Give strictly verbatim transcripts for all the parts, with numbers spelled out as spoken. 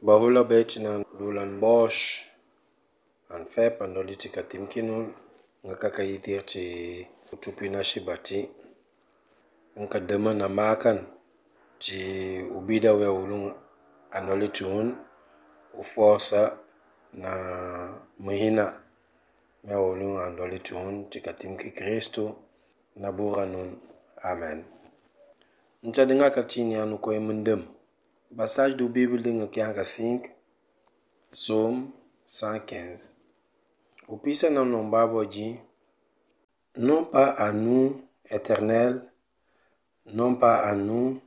Bahula betinan lulan bosh, anfep, andoli chi katimki nun, ngaka kayitir chi utupi na shibati. Ngaka deman amakan chi ubida we ulung andoli chun, uforsa na mahina me ulung andoli chun, chi katimki Kristu na bura nun. Amen. Ncha dinga katini anu koi mundem. Passage du Bible dinga kiang ka sink. Psaume cent quinze. Upisa na nomba boji. Non pas à nous, Éternel, non pas à nous,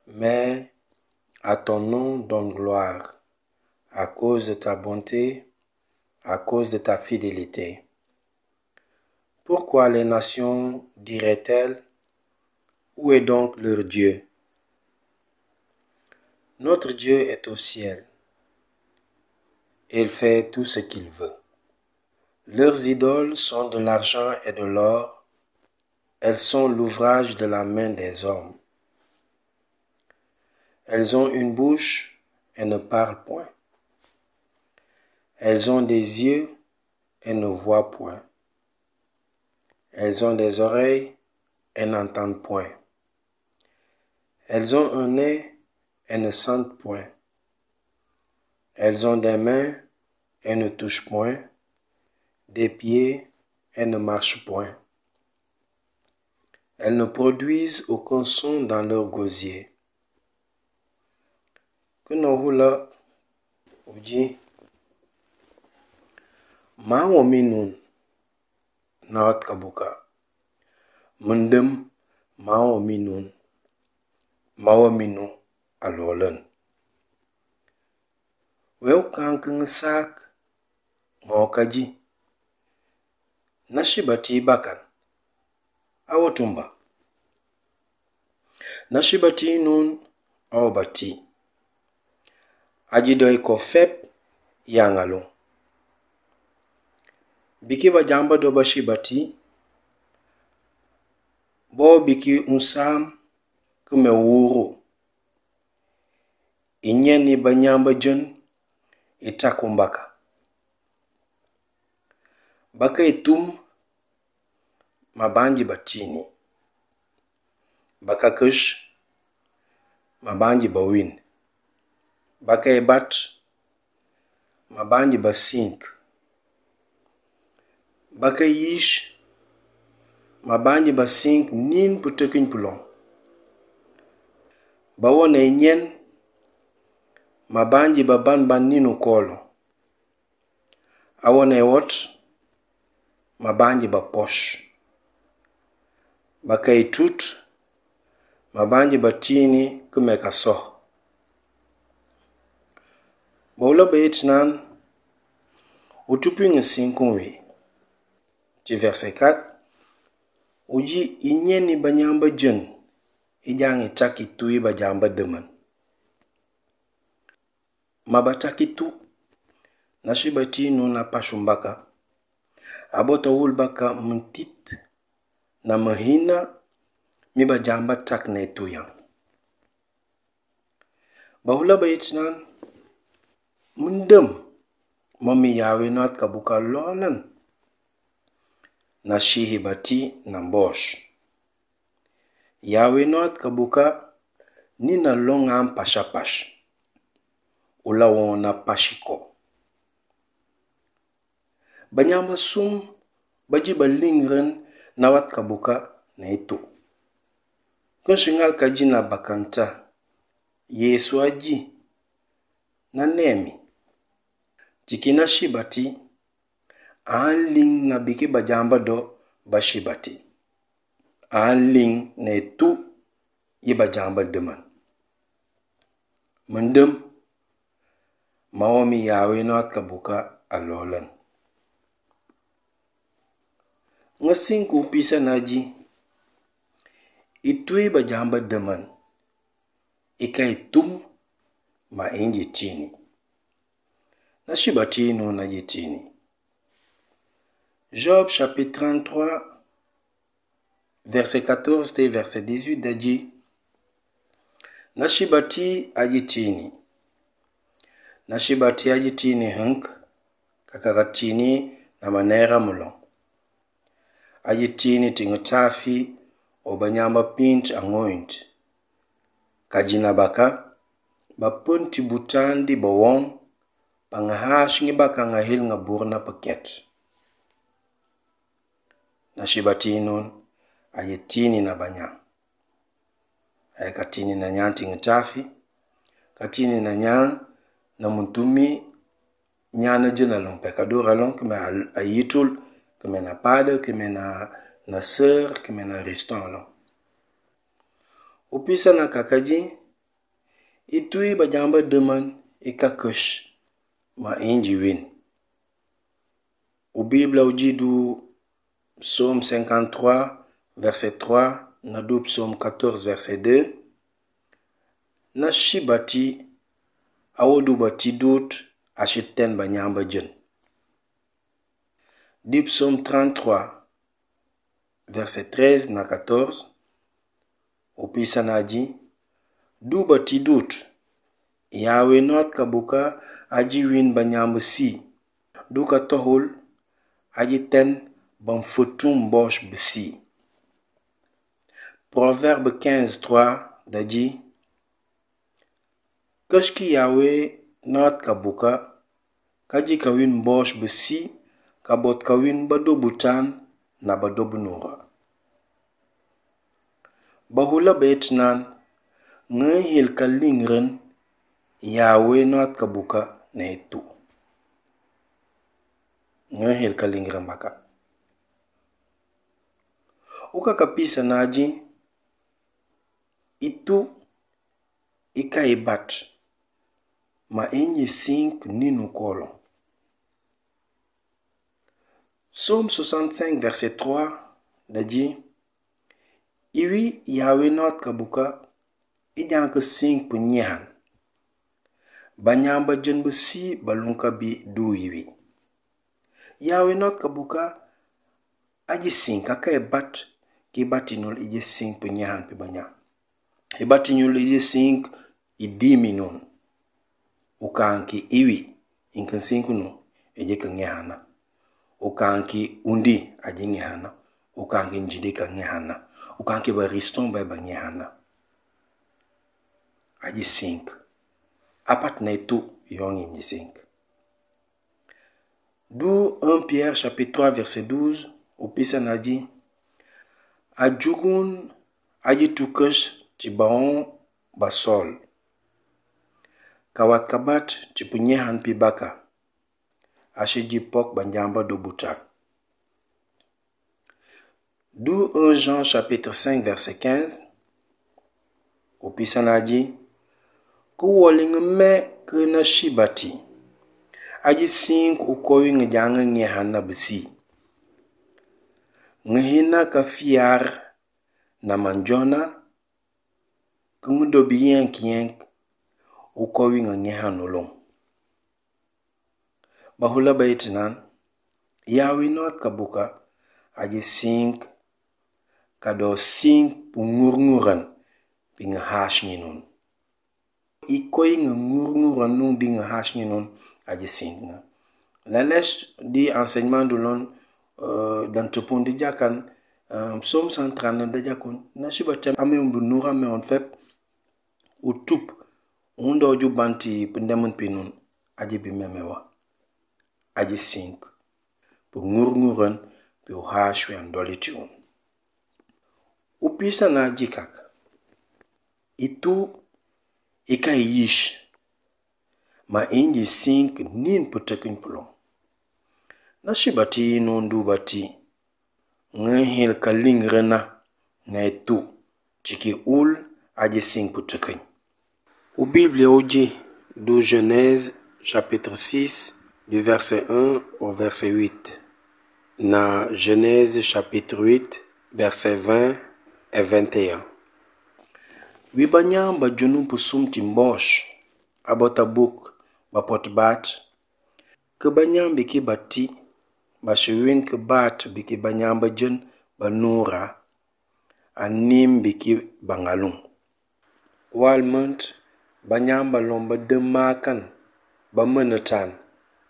mais à ton nom donne gloire, à cause de ta bonté, à cause de ta fidélité. Pourquoi les nations diraient-elles, où est donc leur Dieu ? Notre Dieu est au ciel. Il fait tout ce qu'il veut. Leurs idoles sont de l'argent et de l'or. Elles sont l'ouvrage de la main des hommes. Elles ont une bouche et ne parlent point. Elles ont des yeux et ne voient point. Elles ont des oreilles et n'entendent point. Elles ont un nez et ne sentent point. Elles ont des mains et ne touchent point, des pieds et ne marchent point. Elles ne produisent aucun son dans leur gosier. Kena hula uji. Mawo minun na wat kabuka. Mundem mawo minun. Mawo minu alolan. Weu kang keng sak ngo kaji. Na shibati bakan. Awo tumba. Na shibati nun awo bati. Aji doi ko fep yang alung. Biki bajamba do ba shibati. Bo biki unsam keme wuru. Inyen ni banyamba jen itakumbaka. Baka itum mabanji batini. Baka kush mabanji bawin. Baka ibat mabanji basink. Baka yish mabanji basink nin putukin pulong. Bawo na inyen mabanji baban ban nin ukolo. Awo na iwot mabanji baposh. Baka itut mabanji batini keme kaso. Baula bait nan utupi ngesing kungwi. Chi verset kat uji inyen ni banyamba jen ijang itak itu i bajamba deman. Mabatak itu na shibati nun apashum baka. Abo tawul baka mentit na mahina mi bajamba tak na itu yang. Bahula bait nan mundem mami Yahweh na wat kabuka lolan. Na shihibati na bosh. Yahweh na wat kabuka ni na long am pashapash. Ula wona pashiko. Banyamba sum baji balingren na wat kabuka na itu. Kunshingal kaji na bakanta. Yesu aji na nemi. Chiki na shibati. Anling na biki bajamba do ba shibati. Anling na itu i bajamba deman. Mundem mawo mi Yahweh na wat kabuka alolan. Ngesing ku pisa naji. Itu i bajamba deman. Ika itum ma inji tini. Na shibati nun aji tini. Job chapitre trente-trois, verset quatorze te verset dix-huit daji. Na shibati aji tini. Nashibati aji tini hink, kaka katini na manera mulong. Aji tini tinga tafi, o banyamba pint angoint. Kajina baka, bapun tibutan di bawong, pangahash ngi baka ngahil ngaburna paket. Nashibati nun, aji tini na banyang. Ai katini na nyang tinga tafi, katini na nyang na muntumi nyang na jina long pekadura long, keme a, a yitul, keme na pada, keme na, na ser, keme na riston long. Upisa na kakaji, itui bajamba deman ikakush ma inji win. U Biblia uji du Psaume cinquante-trois, verset trois, na du Psaume quatorze, verset deux. Nashibati, awo du bati dut, ashiten banyamba jen. Di Psaume trente-trois, verset treize na quatorze. Upisa naji, du bati dut, Yahweh not kabuka aji win banyamba si. Du katohul, aji ten bamfutum bosh besi. Proverbe quinze trois daji, kashki Yahweh not kabuka, kaji kawin bosh besi, kabot kawin badobutan na badobunura. Bahula betnan, ngehil kalingren, Yahweh not kabuka na itu. Ngehil kalingren baka. Uka kapisa naji, itu ikai bat, ma inji sink ninu kolong. Psaume soixante-cinq, verset trois, daji, iwi Yahweh not kabuka, ijang ke sink punyehan. Banyamba jen besi balung kabi du iwi. Yahweh not kabuka, aji sink kakai bat, ki bati nul iji sink punyehan pi banyang. Ibati nyul iji sink idimi nun. Ukanki iwi, inken sink nu, iji kengehana. Ukanki undi, aji ngehana. Ukanki njidi kengehana. Ukanki bariston bai bangehana. Aji sink. Apat na itu yong inji sink. Du un Pierre chapitre trois verset douze, upisa naji, ajugun aji tukesh chi baon basol. Kawat kabat chi punyehan pi baka. Ashi ji pok banjamba dobutan. Du un Jean chapitre cinq verset quinze. Upisa naji, kuwoli ngeme ke nashibati. Aji sink ukowi ngejang ngehana besi. Ngehina kafiar na manjona, kengdo biyeng kiyeng ukowi ngengehan ulung. Bahula baitinan, Yahweh not kabuka, aji sink, kado sink pungurnguran, pingahash nginun. Ikoi ngurnguran nung pingahash nginun, aji sink nga. Lalash di enseignement du lon, eh, dan tupun di jakan, eh, Psaume cent trente-neuf da jakun, nashibati ame un bunura me un fep, utup, undo ju banti pendamun pinun, aji bimemewa. Aji sink. Pungurnguran, pi uhashwi andolitiun. Upisa naji kak. Itu, ikai yish. Ma inji sink nin putekin pulong. Nashibati nun du bati. Ngehil kalingrena, ngai tu, chiki ul, aji sink putekin. U Biblia uji, du Genèse chapitre six, du verset un au verset huit. Na Genèse chapitre huit, verset vingt et vingt et un. Wi banyang bajunum pusum timbosh, abot abuk, bapot bat, ke banyang biki bati, bashiwin ke bat biki banyang bajen banura, anim biki bangalung. Walmant, banyang balong bademakan, ba manatan,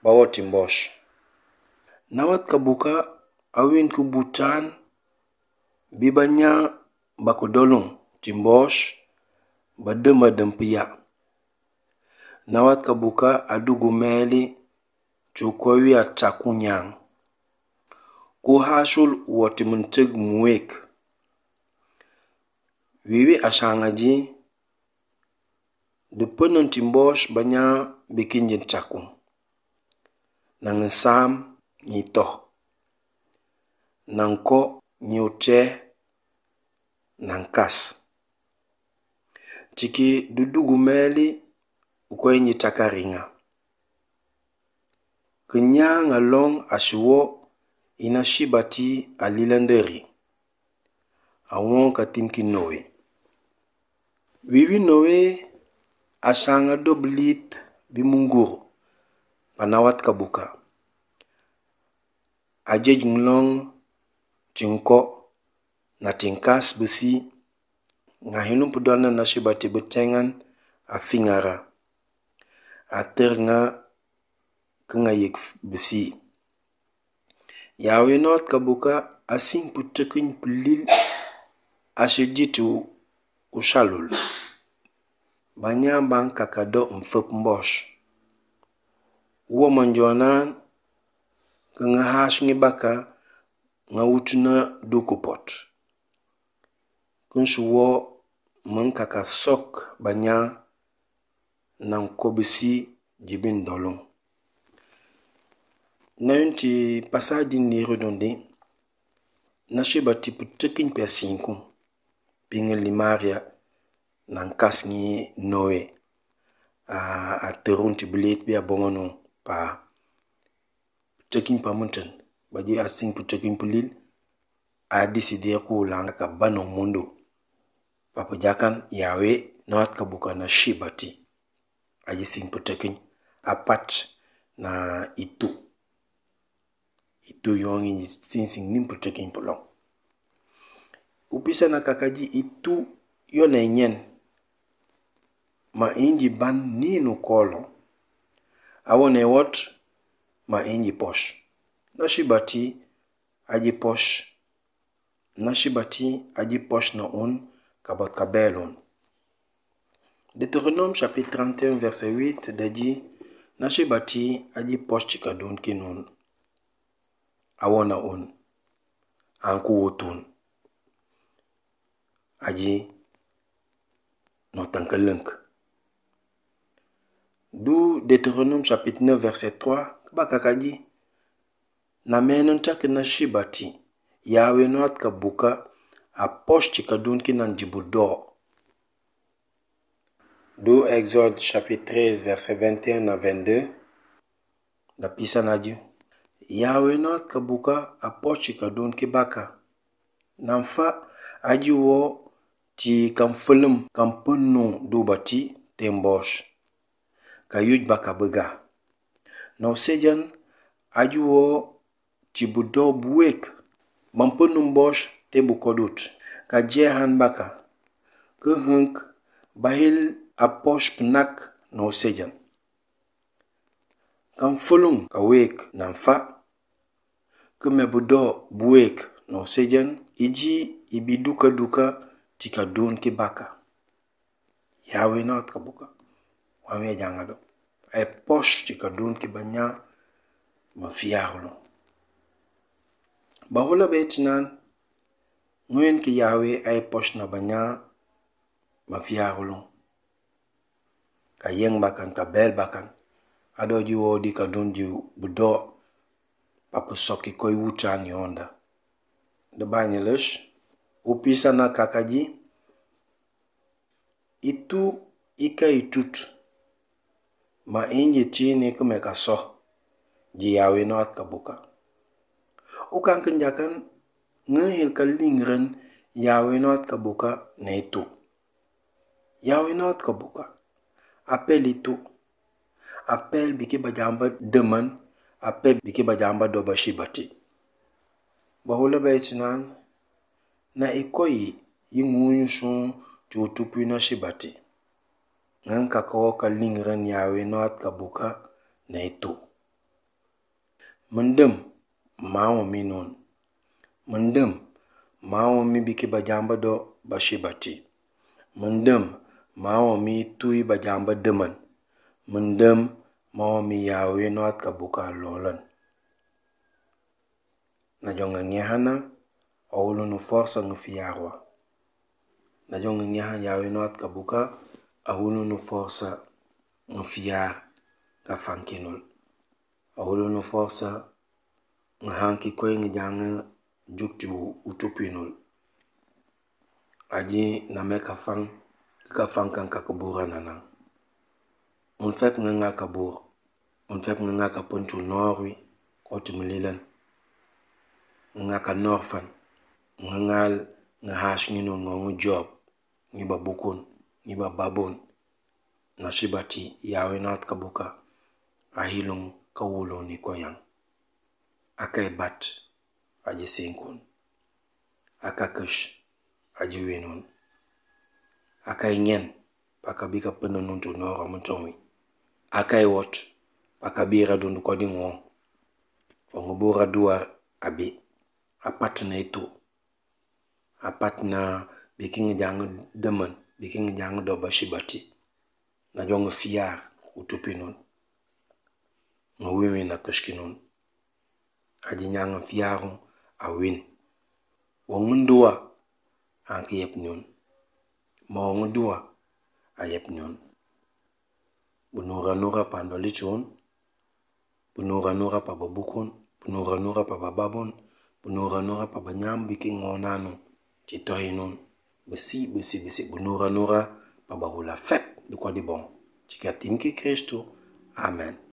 ba wor timbosh. Nawat kabuka awin kubutan, bi banya ba kudolung timbosh, ba dema dem piya. Nawat kabuka adugumeli chukoi wi atakunyang. Kuhashul wor timuntuk muwek. Wiwi ashang aji, dupenun timbosh banya bikin jin takung. Nang sam ngi toh. Nang ko ngi ute nang kas. Tiki dudugumeli ukoi ngi takaringa. Kenyang along ashiwo ina Shibati alilanderi. Awong katim ki Noe. Wiwi Noe ashang adoblit bi mungur pa nawat kabuka. Ajej nglong chingko na tingkas besi ngahinung pudon na Shibati betengan afingara. Ater nga kengayik besi. Yawe nawat kabuka asing putekin pelil ashiditu ushalul. Banya bang kakado mfep mbosh. Uwa manjonan kengahash ngi baka nga utuna dukupot. Kunshuwo mengkakasok banya nang kobisi jibin dolung. Nayun ti pasadi niru dundi, na Shibati putekin pia singkung, pingin limaria nang kas ngi Noe, a, aterun ti belit pia bongonung pa putekin pa munten, baji asing putekin pelil, adisidir kulang kabanung mundu. Papajakan Yawe nawat kabuka na Shibati. Aji sing putekin apat na itu. Itu yong ini sing sing nim putekin pulong. Upisa na kakaji itu yona inyen. Ma inji ban ninu kolo. Awon ewot ma inji posh. Na Shibati aji posh. Na Shibati aji posh na un kabot kabel un. Deutéronome chapitre trente et un verset huit daji na Shibati aji posh chikadun kin un. Awon na un. Angku utun. Aji no tangkaleng. Du Deutéronome chapitre neuf verset trois, kaba kakaji. Na menun tak na Shibati, Yawe nawat kabuka, aposh chikadun kinan jibudo. Du Exode chapitre treize verset vingt et un na vingt-deux. Da pisa naji. Yawe nawat kabuka aposh chikadun kibaka. Namfa aji wo ti kamfelem kampenung dubati tembosh. Kayuj baka bega. Nausejan aji wo jibudo buwek. Mampenung bosh tebukodut. Kajehan baka. Keheng bahil aposh penak nausejan. Kamfelung kawek namfa. Kemebudo buwek nausejan iji ibiduka duka chikadun kibaka. Yawe nawat kabuka. Wami ajang ado. Aposh chikadun kibanya mafiahulo. Bahula betinan nguen ki Yawe aposh na banya mafiahulo. Kayeng bakan, kabel bakan. Ado ji wo di kadun jibudo. Papusok ki koi wuchan yonda. Debanyelesh. Upisa na kakaji. Itu ika itut. Ma inji chini kemekaso. Ji Yawe nawat kabuka. Ukang kenjakan ngehil kalingren Yawe nawat kabuka na itu. Yawe nawat kabuka. Apel itu. Apel biki bajamba deman. Apel biki bajamba doba Shibati. Bahula betinan na ikoi ingunyushung chutupu na Shibati. Ngangkakawo kalingran Yahweh Nuat kabuka na itu. Mendem, mawo mi nun. Mendem, mawo mi biki bajamba do bashibati. Mendem, mawo mi tui bajamba deman. Mendem, mawo mi Yahweh Nuat kabuka lolan. Najong ngangehan na, ahulu nu forsa ngafiarwa. Najong ngangehan Yahweh Nuat kabuka, ahulu nu forsa ngafiar kafang kinul. Ahulu nu forsa ngahang kikoi ngejang jukti u utupinul. Aji name kafang, kafang kang kakabura nanang. Unfep ngangal kabur, unfep ngangal kapuntu norwi, koti melilan. Ngangal kanorfan, ngangal ngahash nginun ngongu job, ngi babukun, ngi bababun. Nashibati Yahweh Nuat kabuka, ahilung kawulu ni koyang. Akai bat, aji singkun. Akakish, aji winun. Akai ngen, pakabi kapenun nuntu nora muntongwi. Akai wot, pakabi radun kodi ngo. Ongubura duar abi, apat na itu. Apat na biki ngejang deman, biki ngejang do bashibati. Najong ngafiar utupinun. Ngawiwin na kashkinun. Aji nyang ngafiarung awin. Wongun dua angkayep nyun. Mawongun dua ayep nyun. Bunura nura pandolichun. Bunura nura pababukun, bunura nura pabababun, bunura nura pabanyam biki ngonanu, chitoinun, besi, besi, besi, bunura nura pabahula fep, dukwa dibong. Chika tim ki Kristu. Amen.